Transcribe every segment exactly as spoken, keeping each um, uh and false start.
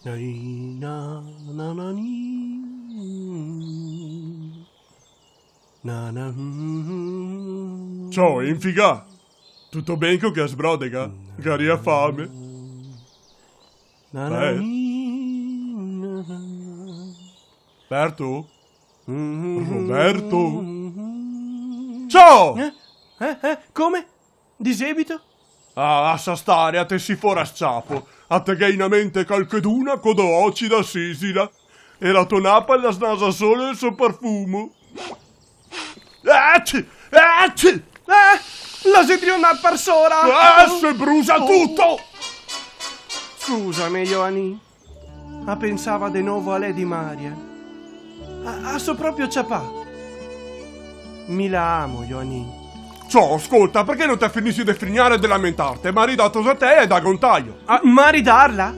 Dai, na, na, na, ni. Na, na, mm. Ciò, infigà! Tuto ben co che sbrodega? Garia fame. Na, na, eh. Ni, na, na. Berto? Mm. Roberto? Ciò! Eh? Eh? Eh? Come? Di seguito? Ah, lasa stare, a te si fora s-ciapo. A te ghè in mente calcheduna co do oci da sisila. E la to napa la snasa solo el so parfumo. Eci! Eci! Eh, la xe drio ndar par sora! Ah, se brusa tuto! Scusame, Joanin. A pensava de novo a Lady Marian. A, a so proprio ciapà. Mi la amo, Joanin. Ciò, scolta, parché no te finisi de frignare e de lamentarte? Marida la tosa te e dago un tajo. Ah, maridarla?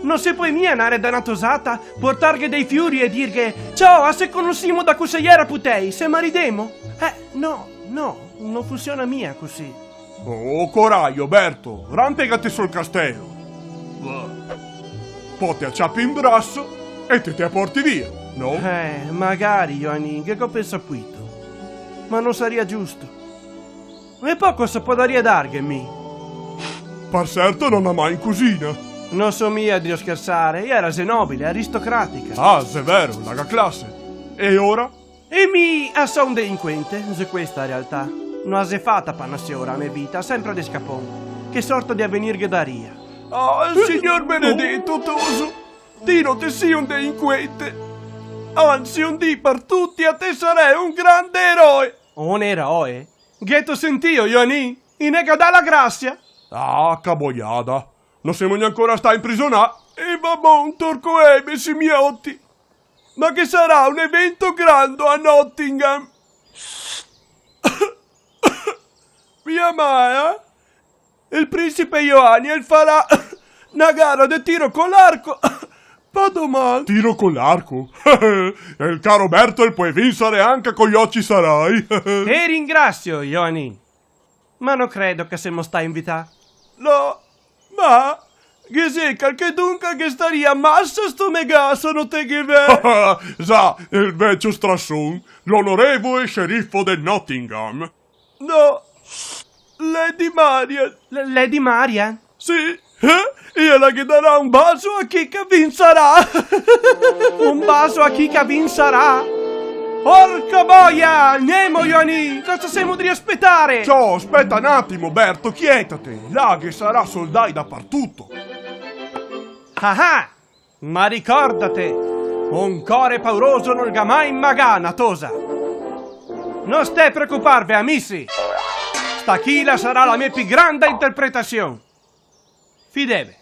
No se pol mia nare da na tosata, portarghe dei fiori e dirghe: "Ciò, a se conosimo da co se jera putei, se maridemo?" Eh, no, no, no funsiona mia cusì. Oh, corajo, Berto, rampegate sul castelo. Po te a ciapi in braso e te te a porti via, no? Eh, magari, Joanin, che go pensà puito. Ma no saria giusto. E po cosa podaria darghe mi? Par certo no la man in cusina. No so mia drio schersare, jera xe nobile, aristocratica. Ah, xe vero, la ga clase. E ora? E mi a so un delinquente, xe questa la realtà. No a xe fata par na siora, a me vita, sempre de scapon. Che sorta de avenir ghe daria? Oh, el Signor benedeto, toso! Ti no te si un delinquente. Anzi, un dì par tuti a te sarè un grande eroe. Un eroe? Gheto sentìo, Joanin? I ne ga dà la grasia? Ah, che boiada. No semo gnancora stà inprisionà. E va bon, torco, eh, me si mioti. Ma ghe sarà un evento grando a Nottingham. Mia mama, eh? El principe Joanin el farà na gara de tiro co l'arco. Pa doman. Tiro co l'arco? E el caro Berto el pol vinsare anca co i oci sarai. Te ringrasio, Joanin. Ma no credo che semo stà invità. No, ma ghe xe calchedun che ghe staria masa stomegà se no te ghe ve. Za, el vecio strason, l'onorevole sceriffo de Nottingham. No, Lady Marian. L-, Lady Marian? Sì, eh? E ela ghe darà un baso a chi che vinsarà. Un baso a chi che vinsarà? Porca boia! Nemo, Joanin! Cosa semo drio spetare? Ciò, speta un atimo, Berto, chietate. Là ghe sarà soldai dapartuto. Ah ah! Ma ricordate, un core pauroso no ga mai magà na tosa. No stè preocuparve, amisi. Sta chi la sarà la me pi granda interpretasion. Fideve.